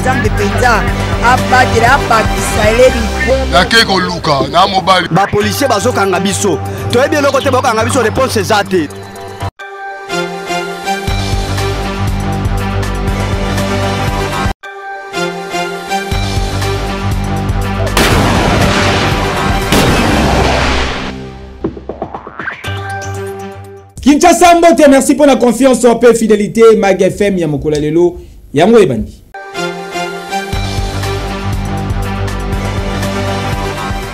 Nzambe mpenza abatela abakisa ele Nakei koluka na mobali. Ba policiers bazokanga biso. Toyebi eloko te bakokanga biso réponse eza te. Kinshasa mbote, merci pour la confiance mpe fidélité. Mag FM ya mokolo ya lelo yango ebandi.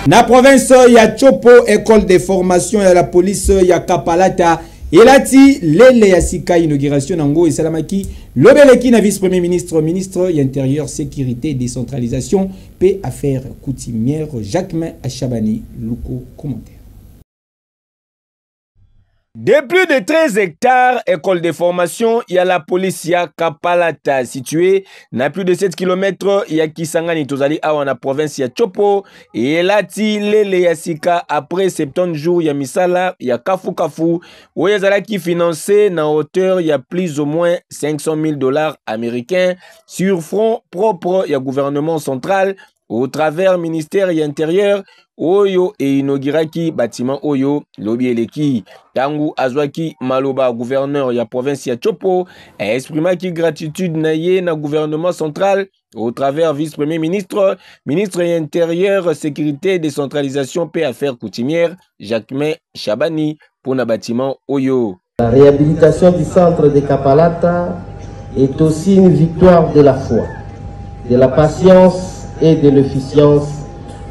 Na province ya Tshopo, école de formation ya la police ya Kapalata elati lele ya sika. Inauguration nango esalamaki lobi eleki na vice premier ministre, ministre ya intérieur, sécurité, décentralisation mpe affaires coutumières, Jacquemain Shabani Luko. Commentaire. De plus de 13 hectares, école de formation ya la police ya Kapalata, située na plus de 7 km ya Kisangani, tozali awa na province ya Tshopo, elati lele ya sika après 70 jours ya misala ya kafu kafu, oyo ezalaki financé na hauteur ya plus ou moins 500 000 dollars américains sur fonds propre ya gouvernement central au travers ministère ya intérieur oyo einauguraki bâtiment oyo lobi eleki. Ntango azwaki maloba, gouverneur ya province ya Tshopo exprimaki gratitude na ye na gouvernement central au travers vice-premier ministre, ministre intérieur, sécurité, décentralisation mpe affaires coutumières, Jacquemain Shabani, mpona bâtiment oyo. La réhabilitation du centre de Kapalata est aussi une victoire de la foi, de la patience et de l'efficience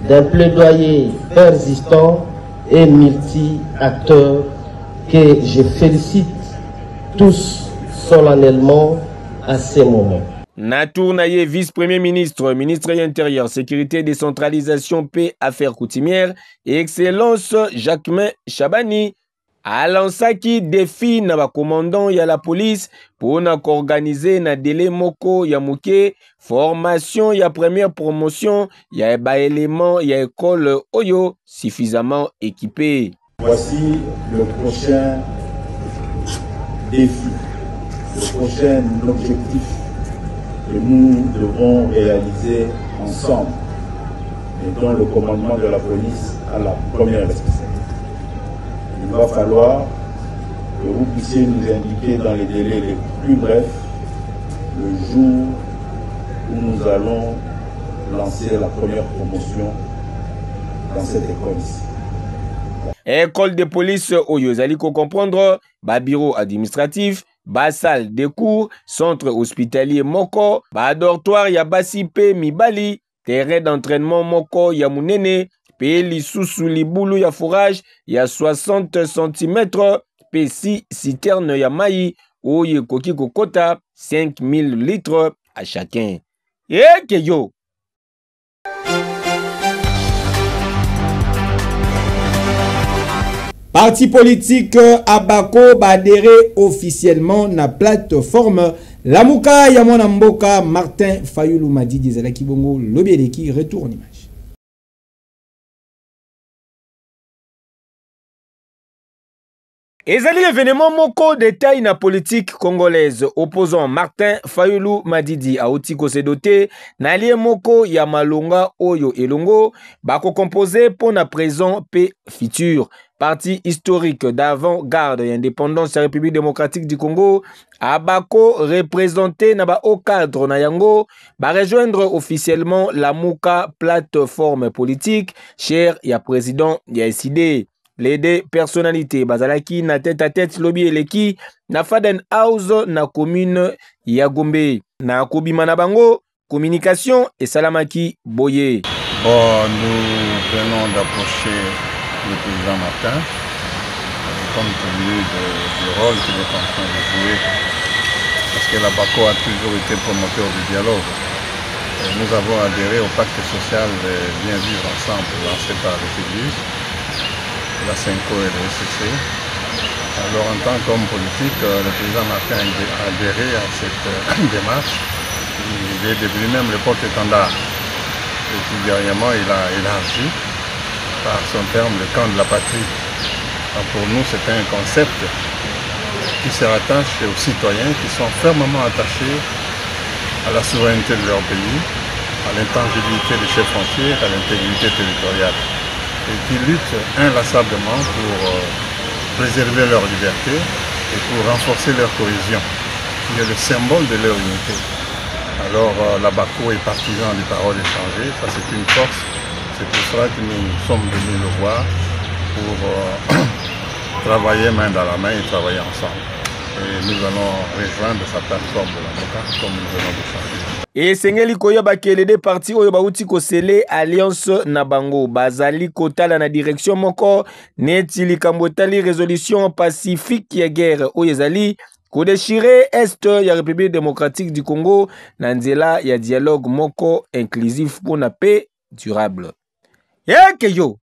d'un plaidoyer persistant et multi-acteurs que je félicite tous solennellement à ce moment. Na tour na ye, vice-premier ministre, ministre intérieur, sécurité, décentralisation mpe affaires coutumières, excellence Jacquemain Shabani, alansaki défi na bacommandant ya la police mpona koorganiser na délai moko ya moke formation ya première promotion ya baélément ya école oyo suffisamment équipé. Voici le prochain défi, le prochain objectif que nous devons réaliser ensemble et dont le commandement de la police a la première responsabilité. Il va falloir que vous puissiez nous indiquer dans les délais les plus brefs le jour où nous allons lancer la première promotion dans cette école ici. École de police oyo ezali kocomprendre babureau administratif, basalle de cours, centre hospitalier moko, badortoir ya basi mpe mibali, terrain d'entraînement moko ya monene mpe lisusu libulu ya forage ya 60 cm mpe 6 citerne ya mai oyo ekoki kokota 5000 litres à chacun. Eke yo. Parti politique Abako baadhéré officiellement na plateforme Lamuka ya mwana mboka Martin Fayulu Madidi. Ezalaki bongo lobi eleki. Retour en image. Ezali événement moko de taille na politique congolaise. Opposant Martin Fayulu Madidi auti kose doter na allié moko ya malonga oyo elongo bakocompose mpo na présent mpe futur. Parti historique d'avant-garde ya indépendance ya République démocratique du Congo, Abako, représenté na ba haut cadre na yango, barejoindre officiellement Lamuka, plateforme politique chère ya président ya Ecidé. Les deux personnalités bazalaki na tête à tête lobi eleki na Faden House na commune ya Gombe. Na kobima na bango, communication esalamaki boye. Bon, nous venons d'approcher le président Martin, compte tenu du rôle qu'il est en train de jouer, parce que l'Abako a toujours été promoteur du dialogue. Et nous avons adhéré au pacte social de bien vivre ensemble lancé par les églises, la CENCO et le SCC. Alors en tant qu'homme politique, le président Martin a adhéré à cette démarche. Il est devenu même le porte-étendard. Et puis dernièrement, il a élargi par son terme le camp de la patrie. Alors pour nous, c'est un concept qui se rattache aux citoyens qui sont fermement attachés à la souveraineté de leur pays, à l'intangibilité de ses frontières, à l'intégrité territoriale, et qui luttent inlassablement pour euh, préserver leur liberté et pour renforcer leur cohésion, qui est le symbole de leur unité. Alors euh, la BACO est partisan des paroles échangées, ça c'est une force. C'est pour cela que nous sommes venus le voir pour euh, travailler main dans la main et travailler ensemble. Et nous allons rejoindre sa plateforme de l'avocat comme nous venons de changer. Esengeli koyeba ke les deux partis oyo bauti kosele alliance na bango bazali kotala na direction moko neti likambo etali résolution pacifique ya guerre oyo ezali kodéchirer est ya République démocratique du Congo na nzela ya dialogue moko inclusif mpo na paix durable. Eke yo!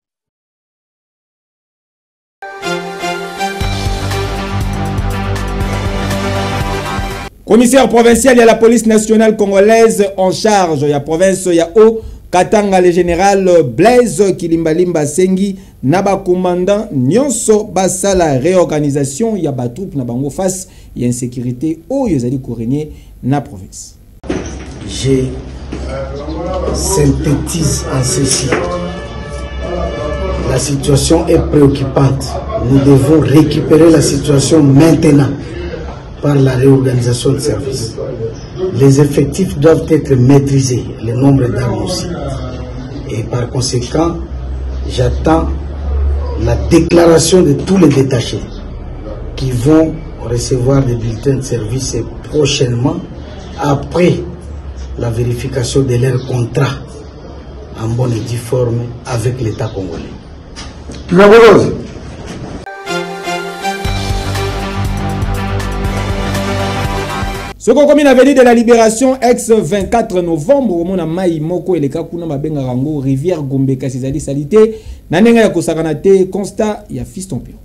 Commissaire provincial ya la police nationale congolaise en charge ya province ya Haut Katanga, le général Blaise Kilimbalimba asengi na ba commandant nyonso basala réorganisation ya ba troupe na bango face ya insécurité oyo ezali ko régner na province. Je synthétise en ceci. La situation est préoccupante. Nous devons récupérer la situation maintenant par la réorganisation de services. Les effectifs doivent être maîtrisés, le nombre d'armes aussi. Et par conséquent, j'attends la déclaration de tous les détachés qui vont recevoir des bulletins de service prochainement après la vérification de leur contrat en bonne et due forme avec l'État congolais. Soki okomi na avenue de la Libération ex 24 novembre, okomona mai moko eleka kuna, babengaka yango rivière Gombe, kasi ezali saleté na ndenge ya kosakana te. Constat ya Fiston Pio.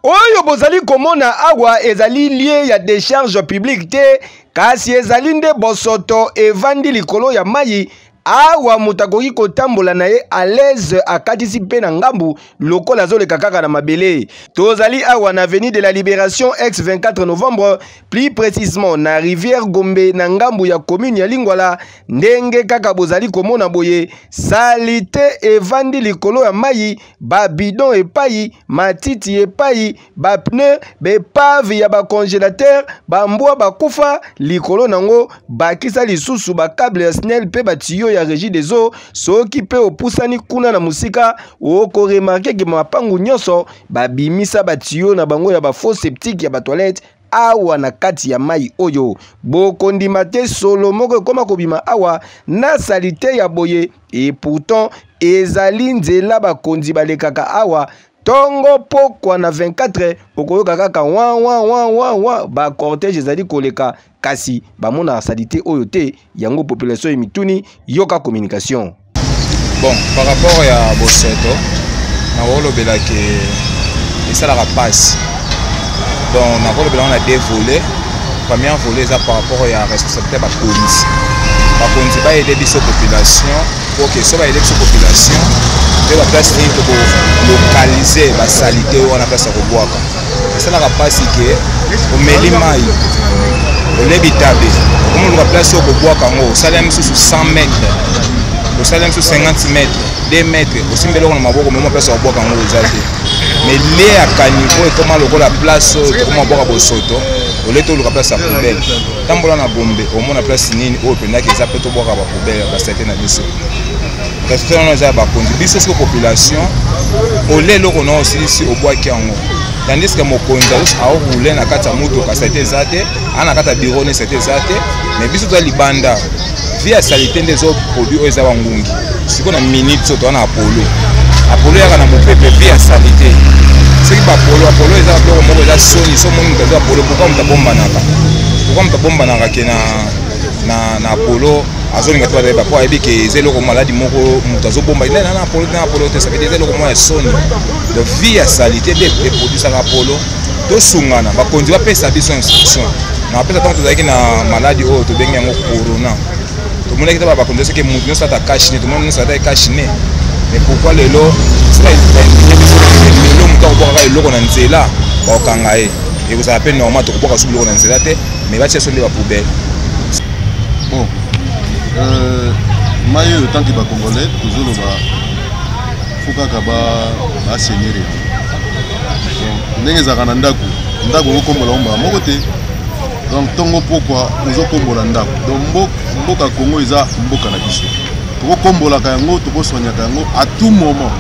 Oyo bozali komona awa ezali lieu ya décharge publique te, kasi ezali nde bosoto evandi likolo ya mai. Awa moto akoki kotambola na ye à l'aise, akatisi mpe na ngambu lokola azoleka kaka na mabele. Tozali awa na avenue de la Libération ex 24 novembre, plus précisément na rivière Gombe na ngambu ya commune ya Lingwala. Ndenge kaka bozali komona boye, saleté evandi likolo ya mai, babidon epai, matiti epai, bapneu, baépave ya bacongélateur, bambwa bakufa likolo nango, bakisa lisusu bacâble ya SNEL mpe batiyo ya Régie des eaux. Soki mpe opusani kuna na mosika, okoremarquer ke mapangu nyonso babimisa batiyo na bango ya bafosses septiques ya batoilette awa na kati ya mai oyo. Bokondima te, solo moko ekóma kobima awa na saleté ya boye. Et pourtant ezali nzela bakonzi balekaka awa ntongo pokwa na 24, okoyoka kaka wa wa wa wa wa, bacortège ezali koleka, kasi bamonaka saleté oyo te. Yango population emituni. Yoka communication. Bon, par rapport ya bosoto, nakolobelaki esalaka mpasi. Donc nakolobela ngo na deux volets. Première volet eza par rapport ya responsabilité ya bakonzi. Bakonzi baaider biso population, po ke so baaider biso population mpe baplace nini tokolocaliser basaleté oyo wana, place ya kobwaka. Esalaka mpasi ke omeli mai, olebi tabe, okomoluka place oyo kobwaka yango, osali ya misusu 100 mètre, osali ya misusu 50 mètre, 2 mètre, osimbi eloko na maboko, moma place ya kobwaka yango eza te. Mais le ya caniveau ekoma lokola place oyo tokoma bwaka bosoto. Ole toluka place ya poubelle, tambola na Gombe, omona place nini oyo mpendaki eza mpe tobwaka bapoubelle ya basaleté na biso. Respect wana eza ya bakonzi. Biso soki population, ole eloko na osilisi, obwaki yango, tandis que mokonzi aoroule na kati ya motuka, saleté eza te, aa na kati ya bureau ne, saleté eza te. Mais biso toza libanda, vie ya saleté nde ezoproduit oyo eza bangungi. Sikoyo na minute so toza na apollo, apollo yaka na mopepe, vie ya saleté. Soki bapolo, apollo eza biloko moko eza soni. So omoni moto aza apollo, pourquoi moto abombanaka? Pourquoi moto abombanaka ke na apollo azolinga te bayeba? Po ayebi ke eza eloko maladi moko moto azobomba na apollo te, na apollo te. Ça veut dire eza eloko moko ya soni. Donc vie ya saleté nde eproduisaka apollo. Tosungana, bakonzi bapesa biso instruction na bapesa. Ntango tozalaki na maladi oyo tobengi yango corona, tomonaki te bakonzi soki motu nyonso ata cache-nez, tomoni nyonso ata cache-nez. Mais pourquoi lelo biso lelo moto akobwakaka eloko na nzela, bakokanga ye? Ekozala mpe normal, tokobwaka so biloko na nzela te, mais batia so nde bapoubelle. Bon, euh, mai oyo tant que bacongolais tozoloba fo kaka basenir yango. Ndenge ezalaka na ndako, ndako okokombola ngo mbala moko te. Donc ntongo pokwa ozokombola ndako. Donc mboka Congo eza mboka na biso, tokokombolaka yango, tokoswanyaka yango à tout moment.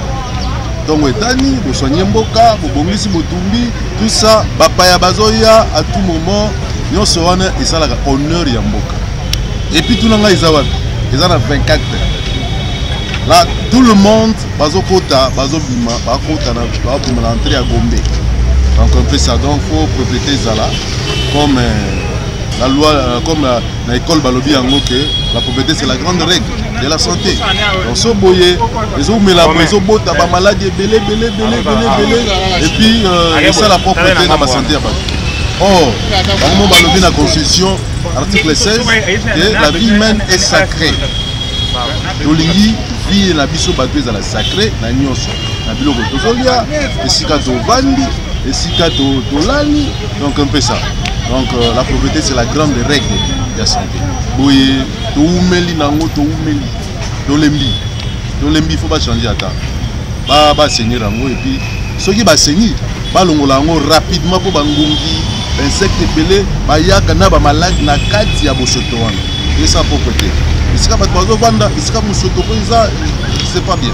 Ntongo etani, boswanye mboka, bobongisi, botumbi, tout ça, bapaya bazoya à tout moment. Nyonso wana esalaka honneur ya mboka. Et puis tuna ngai, eza wapi? Eza na 24. Là, tout le monde bazokota, bazobima, bakota na, babima na entrée ya Gombe. Donc on fait ça. Donc faut propriété ezala comme la loi, comme na école balobi yango que la propriété, c'est la grande règle de la santé. Donc so boye ezomela, ezobota bamaladi ebele ebele ebele ebele ebele. Et puis esala propreté na basanté ya bato. Or bango mo balobi na constitution, article 16, que la vie humaine est sacrée. Tolingi vie na biso bato ezala sacré na nyonso, na biloko tozolia, esika tovandi, esika tolali. Donc un peu ça. Donc la propriété, c'est la grande règle ya santé. Boye toumeli nango, toumeli, tolembi, tolembi. Faut bachanger, ata baassainir yango. Et puis soki baassainir, balongola yango rapidement, mpo bangungi, bainsecte ebele bayaka na bamaladi na kati ya bosoto wana. Eza propre te esika bato bazovanda, esika mosoto mpo eza, c'est pas bien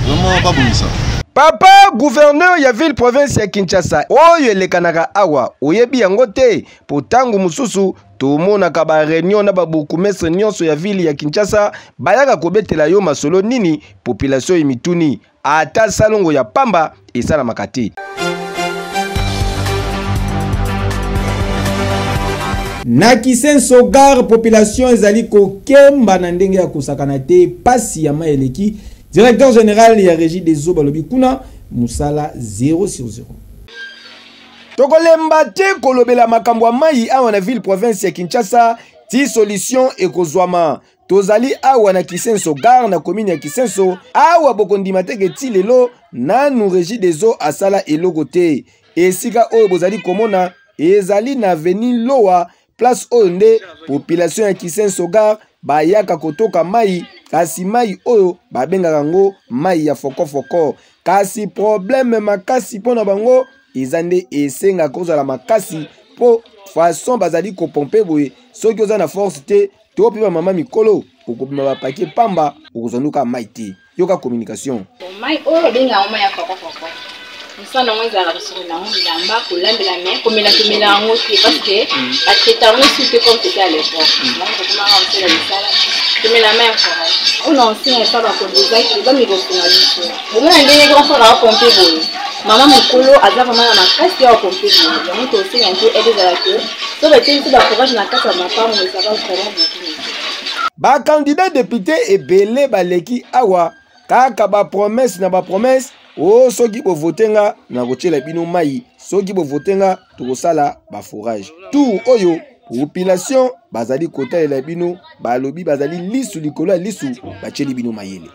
vraiment. Babongisa. Papa gouverneur ya ville province ya Kinshasa, oyo elekanaka awa oyebi yango te, po ntango mosusu tomonaka bareunion na babourgmestre nyonso ya ville ya Kinshasa, bayaka kobetela yo masolo nini. Population emituni, ata salongo ya pamba esalamaka te. Na Kisenso gare, population ezali kokemba na ndenge ya kosakana te. Pasi ya mai eleki. Directeur général ya Régie des eaux balobi kuna mosala 0 sur 0. Tokolemba te kolobela makambo ya mai awa na ville province ya Kinshasa ti solution ekozwama. Tozali awa na Kisenso gare, na commune ya Kisenso. Awa bokondima te ke ti lelo nanu Régie des eaux asala eloko te. Esika oyo bozali komona ezali na avenue Loa. Place oyo nde population ya Kisenso gare bayaka kotoka mai, kasi mai oyo babengaka yango mai ya fokofoko. Kasi problème makasi mpo na bango eza nde esengaka kozala makasi, mpo façon bazali kopompe boye, soki oza na force te to mpe bamama mikolo, okobima bapake pamba, okozwa nduka mai te. Yoka communication. Mai oyo babengaka yango mai ya fokofoko, mosala yango ezalaka kosokola yango bilamba, kolambela, mais komela, tomela yango te, parce que batraite yango su te comme c'était à l'époque. Donc tokomaka kosala misala, tomela mai ya forage. Oyo na osenga epa bakonzi ezaki bamikosunga biso. Bomona ndenge grand frère aopompe boye, mama mokolo aza vraiment na makasi ya opompe boye. Yango tosenga nte aide ezala ke so batie biso baforage na kati ya mapango, ça va vraiment beaucoup. Bakandidat député ebele baleki awa, kaka bapromesse na bapromesse o: soki bovote nga, nakotiela bino mai, soki bovote nga, tokosala baforage. Tour oyo population bazali kotalela bino, balobi bazali lisu likolo ya lisu, batieli bino mayele.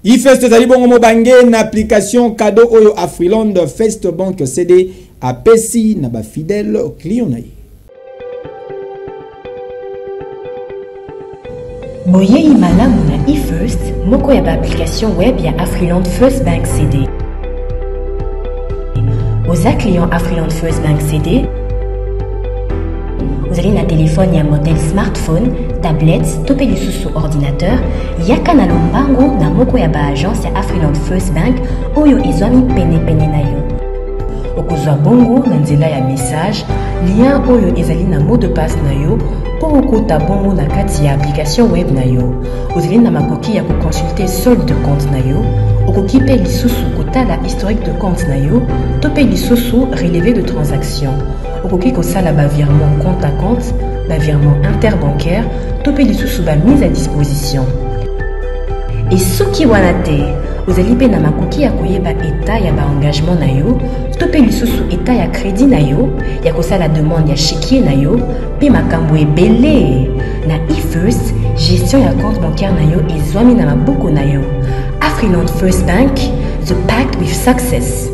Ifest ezali bongo mobange na application cadeau oyo Afriland First Bank CD apesi na bafidèle client na ye. Boyei malamu na eFirst, moko ya baapplication web ya Afriland First Bank CD. Oza client Afriland First Bank CD, ozali na telefone ya modèle smartphone, tablette to mpe lisusu ordinateur, yaka na lombango na moko ya baagence ya Afriland First Bank oyo ezwami penepene na yo. Okozwa bongo na nzela ya message lien oyo ezali na mot de passe na yo mpo okota bongo na kati ya application web na yo. Ozali na makoki ya koconsulte solde de compte na yo. Okoki mpe lisusu kotala historique de compte na yo to mpe lisusu relevé de transaction. Okoki kosala bavirement compte à compte, bavirement interbancaire to mpe lisusu bamise à disposition. E soki wana te, ozali mpe na makoki ya koyeba eta ya baengagement na yo to mpe lisusu eta ya crédit na yo, ya kosala demande ya chéquier na yo mpe makambo ebele. Na eFirst, gestion ya compte bancaire na yo ezwami na maboko na yo. Afriland First Bank, the pact with success.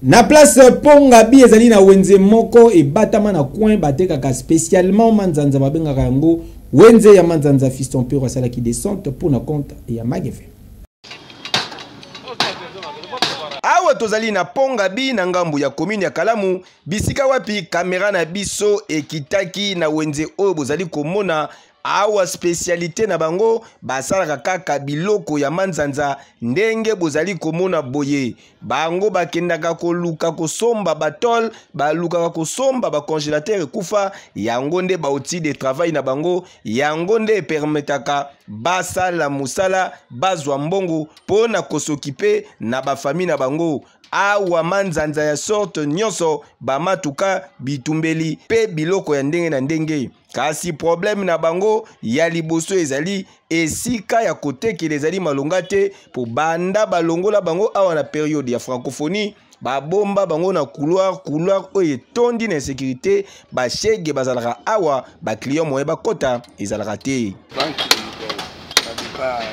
Na place Pongabi ezali na wenze moko ebatama na coin batekaka spécialement manzanza, babengaka yango wenze ya manzanza. Fiston Pero asalaki descente pour na compte ya Mag FM. Awa tozali na Pongabi na ngambu ya commune ya Kalamu, bisika wapi kamera na biso ekitaki na wenze oyo bozali komona awa. Spécialité na bango, basalaka kaka biloko ya manzanza. Ndenge bozali komona boye, bango bakendaka koluka kosomba batôle, balukaka kosomba bacongélateur ekufa. Yango nde baoutil de travail na bango, yango nde epermetaka basala mosala, bazwa mbongo mpo na kos'occuper na bafamille na bango. Awa manzanza ya sorte nyonso, bamatuka, bitumbeli mpe biloko ya ndenge na ndenge. Kasi problème na bango ya liboso ezali esika ya kotekela, ezali malonga te, mpo banda balongola bango awa na période ya francophonie, babomba bango na couloir, couloir oyo etondi na insécurité. Bashege bazalaka awa, baclient moye bakɔta ezalaka te. Badépart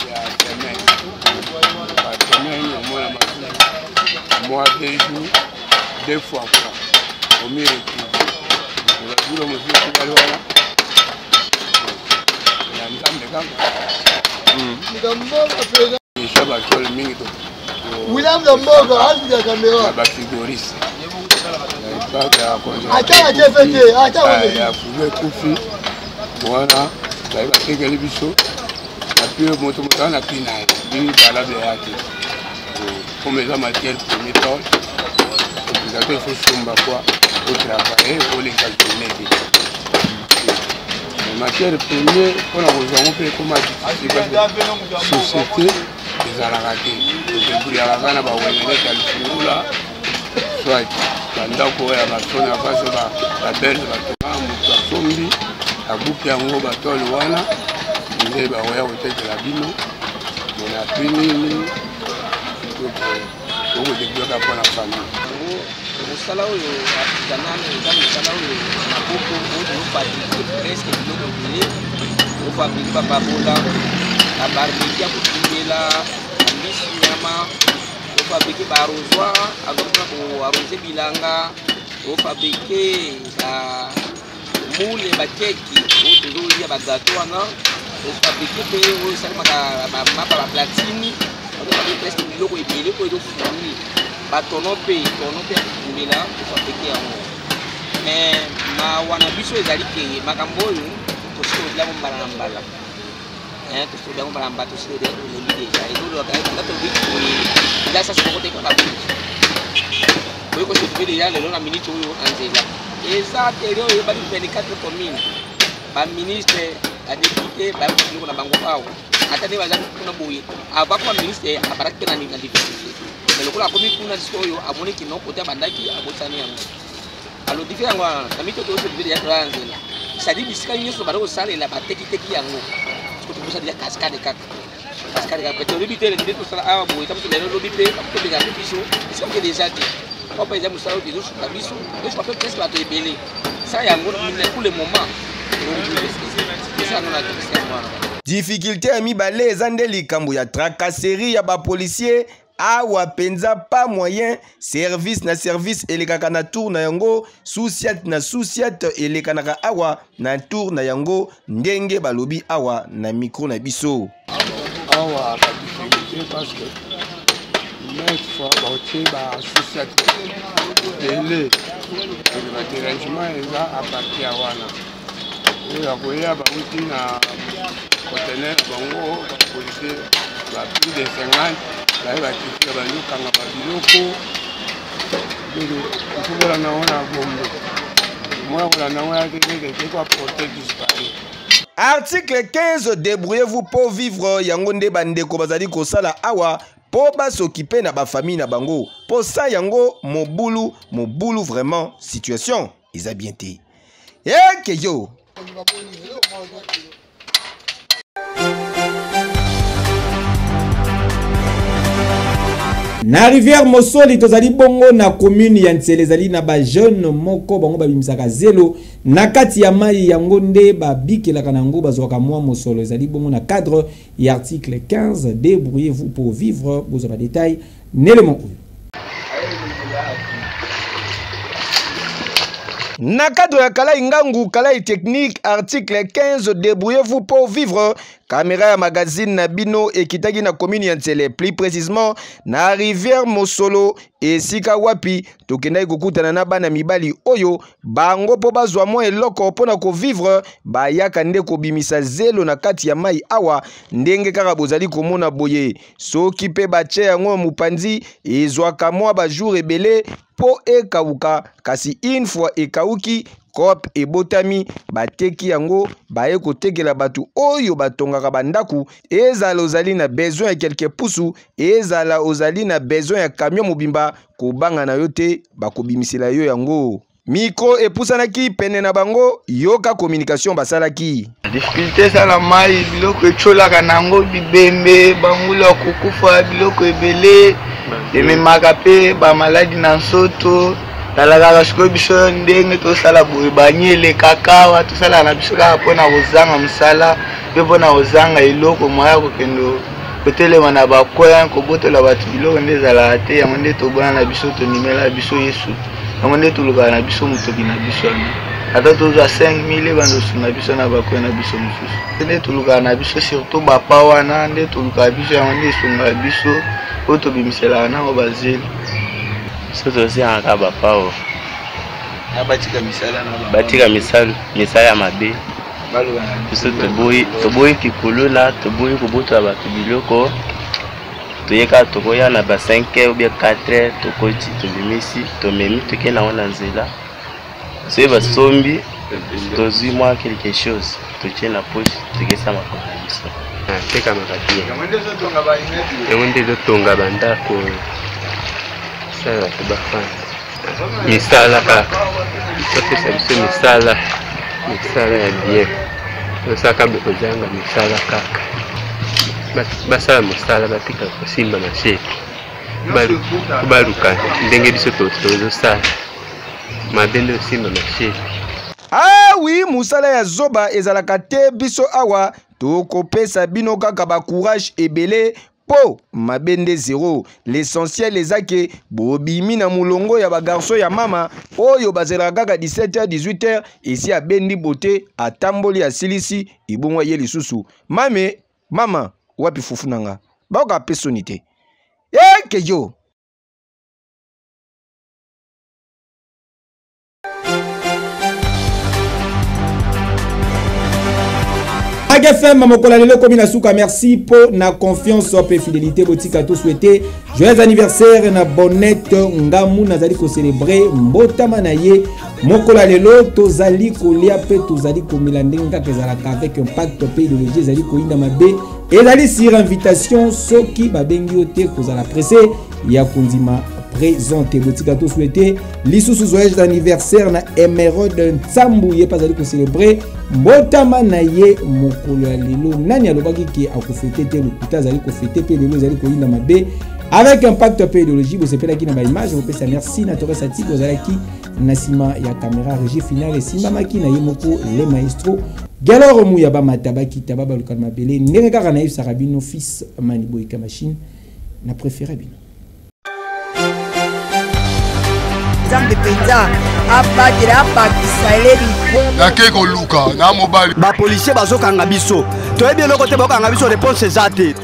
ya semaine, basemaine omona mois, 2 jours, deux fois quoi, omi retrouve babilo mosusu etikali wana ya Nzambe kaka. Eza batôle mingi. William Zamboga azika kamera. Bafrigoriste. Ata atefe te, ata. Ya frigo ekufi wana, baye batekeli biso apui moto, moto wana api na ye bimi valable ya te, comme eza matière premier tôle obligatoire, il faut somba quoi, otravaille, oleka journée te. Matière premier mpona kozwa yango mpe ekoma difficile, parce que société ezalaka te, todébrouillaka kaka na bawengenete ya lifungula, soit bandako oyo ya basoni ya faso, babelge batonga, moto asombi, abuki yango, batôle wana nde bakoya kotekela bino mona prix nini, okodébrouillaka mpona famille. Mosala oyo artisanal eza mosala oyo maboko oyo tozofabriquer presque biloko ebele. Tozofabriquer bababola, babarbecue ya kotumbela bambisi, nyama. Tozofabriquer baarrosoir mpona koarroser bilanga. Tozofabriquer bamoule, bakeki oyo tozolia, bagâteau wana. Tozofabriquer mpe oyo esalemaka bamapa, baplatine. Tozofabriquer presque biloko ebele oyo ezofournir batonneau mpe tonneau mpe ya kotumbela, tofabriquer yango. Mais mawa na biso ezali ke makambo oyo tosi tolobi yango mbala na mbala, tosi yango mbala na mbala, tosi tolebi déjà. Ezolobaka tolobi boye, eza sasi moko te kaka boye oyo kosetrouver déjà lelo na minute oyo na nzela eza tele oyo eyebani 24 commune. Baministre, badéputé bayoka biloko na bango awa, ata nde baza kuna boye. Abakoma ministre, abandaki mpe na difficulté, mais lokola akomi kuna sikoyo, amoni kino kote abandaki, abosani yango. Alors dife yango wana na mito tozosetrouver déjà toza na nzela, c'est-à-dire bisika nyonso banda kosalela batekiteki yango. Siko tokosa déjà cascade, kaka cascade kaka. Peut olobi te nde tosala awa boye, ta mosu lelo lobi mpe bakotobeka mpe biso esika moke déjà te. Opa eza mosala oyo ezosuka biso, ezosuka mpe presque bato ebele. Sa yango pour le moment esa yango na yango wana. Difficulté ya mibale eza nde likambo ya tracasserie ya bapolicier awa mpenza. Pas moyen, service na service elekaka na tour na yango, sous-ciat na sous-ciat elekanaka awa na tour na yango, ndenge balobi awa na micro na biso. Awa badifficulté parce que maintes fois baotie basous-ciat ebele, badérangement eza à partir ya wana oyo akoya, bauti na conteneur na bango, bapolicier ba plus de 50 baye, bakiti, bandi kokanga babiloko. Il faut kolanda yango na Gombe, moya kolanda yango ya te tete ko porter disparu. Article 15, débrouillez-vous pour vivre, yango nde bandeko bazali kosala awa mpo bas'occuper na bafamille na bango. Mpo sa yango mobulu mobulu, vraiment situation eza bien te. Eke yo. Na rivière Mosoli, tozali bongo na commune ya Nsele, ezali na bajeune moko, bango babimisaka zelo na kati ya mai, yango nde babikelaka na yango, bazwaka mwa mosolo. Ezali bongo na cadre ya article 15, débrouillez-vous pour vivre. Bozwa badétail nelemo oyo. Na cadre ya Kalai Ngangu, Kalai Technique, article 15, débrouillez-vous pour vivre. Caméra ya magazine na bino ekitaki na commune ya Nsele, plus précisément na rivière Mosolo, esika wapi tokendaki kokutana na bana mibali oyo bango mpo bazwa mwa eloko mpo na kovivre, bayaka nde kobimisa zelo na kati ya mai awa ndenge kaka bozali komona boye. Soki mpe batie yango mopanzi, ezwaka mwa bajour ebele mpo ekauka, kasi une fois ekauki, coop ebotami, bateki yango, baye kotekela bato oyo batongaka bandako. Ezala ozali na besoin ya quelque pusu, ezala ozali na besoin ya camion mobimba, kobanga na yo te, bakobimisela yo yango. Mikro epusanaki pene na bango, yoka communication basalaki. Difficulté eza na mai, biloko etiolaka na yango, bibembe, bangulu ya kokufa, biloko ebele ememaka mpe bamaladi na nsoto. Talakaka sikoyo biso ndenge tosala boye, bani elekaka awa, tosalaka na biso kaka mpo na kozanga mosala mpe mpo na kozanga eloko moya ya kokende kotelema na bacoin kobotola bato biloko nde ezalaka te. Yango nde tobona na biso, tondimela biso Yesu, yango nde tolukaka na biso motoki na biso yango, ata tozwa 5000 ebanda osunga biso na bacoin na biso mosusu. Nde tolukaka na biso surtout bapa wana nde tolukaka biso, yango nde esungaka biso oyo tobimiselaka nango bazeli. Biso tozengaka bapao batika misala na bango. Batika misala, misala ya mabe. Biso toboyi, toboyi kikuluna, toboyi kobotola bato biloko. Toye kaka tokoya na ba 5 heures ou bien 4 heures, tokoti, tobimisi, tomemi, tokei nango na nzela. Soki basombi, tozwi mwa quelque chose, totie na poche, tokesa makolo na biso. Etekamaka bien, yango nde ezotonga bandako, sala bato bafanda. Misala kaka, bapesa biso misala, misala ya bien. Tosalaka bokozanga misala kaka, basala mosala, batika kosimba masheke, baluka ndenge biso tozosala mabe nde osimba masheke. Ah oui, mosala ya zoba ezalaka te. Biso awa tokopesa bino kaka ba courage ebele po mabe nde zero. L'essentiel eza ke bobimi na molongo ya bagarso ya mama oyo bazelaka kaka 17h 18h, esi abendi bote, atamboli, asilisi, ebongo ye lisusu mame mama wapi fufu na nga, bayoka pe soni te eke yo. AGFM mokolo ya lelo ekomi na suka. Merci mpo na confiance mpe fidélité. Botika to souhaiter joyeux anniversaire na Bonette Ngamu, nazali kocelebre mbotama na ye mokolo ya lelo. Tozali kolia mpe tozali komela ndenge kaka ezalaka, avec impact mpe idéologie ezali koyinda mabe. Ezali sur invitation, soki babengi yo te, kozala presse ya kondima présente. Botika to souhaiter lisusu joyeux anniversaire na Emeraude Nsambu, ye mpe azali kocelebre mbotama na ye mokolo ya lelo. Nani alobaki ke akofete te? Lokuta, azali kofete mpe lelo ezali koyinda mabe avec impact mpe idéologie. Bosepelaki na baimage, bopesa merci na Torres Atigo ozalaki na nsima ya caméra. Régie finale esimbamaki na ye moko le maestro Galor Muya. Bamata, bakita, babaluka na mabele ndenge kaka nayebisaka bino, fils Maniboyika machine na préféré bino. Nzambe mpenza abatela, abakisa elebi. Nakei koluka na mobali. Bapolisier bazokanga biso, toyebi eloko te, bakokanga biso, réponse eza te.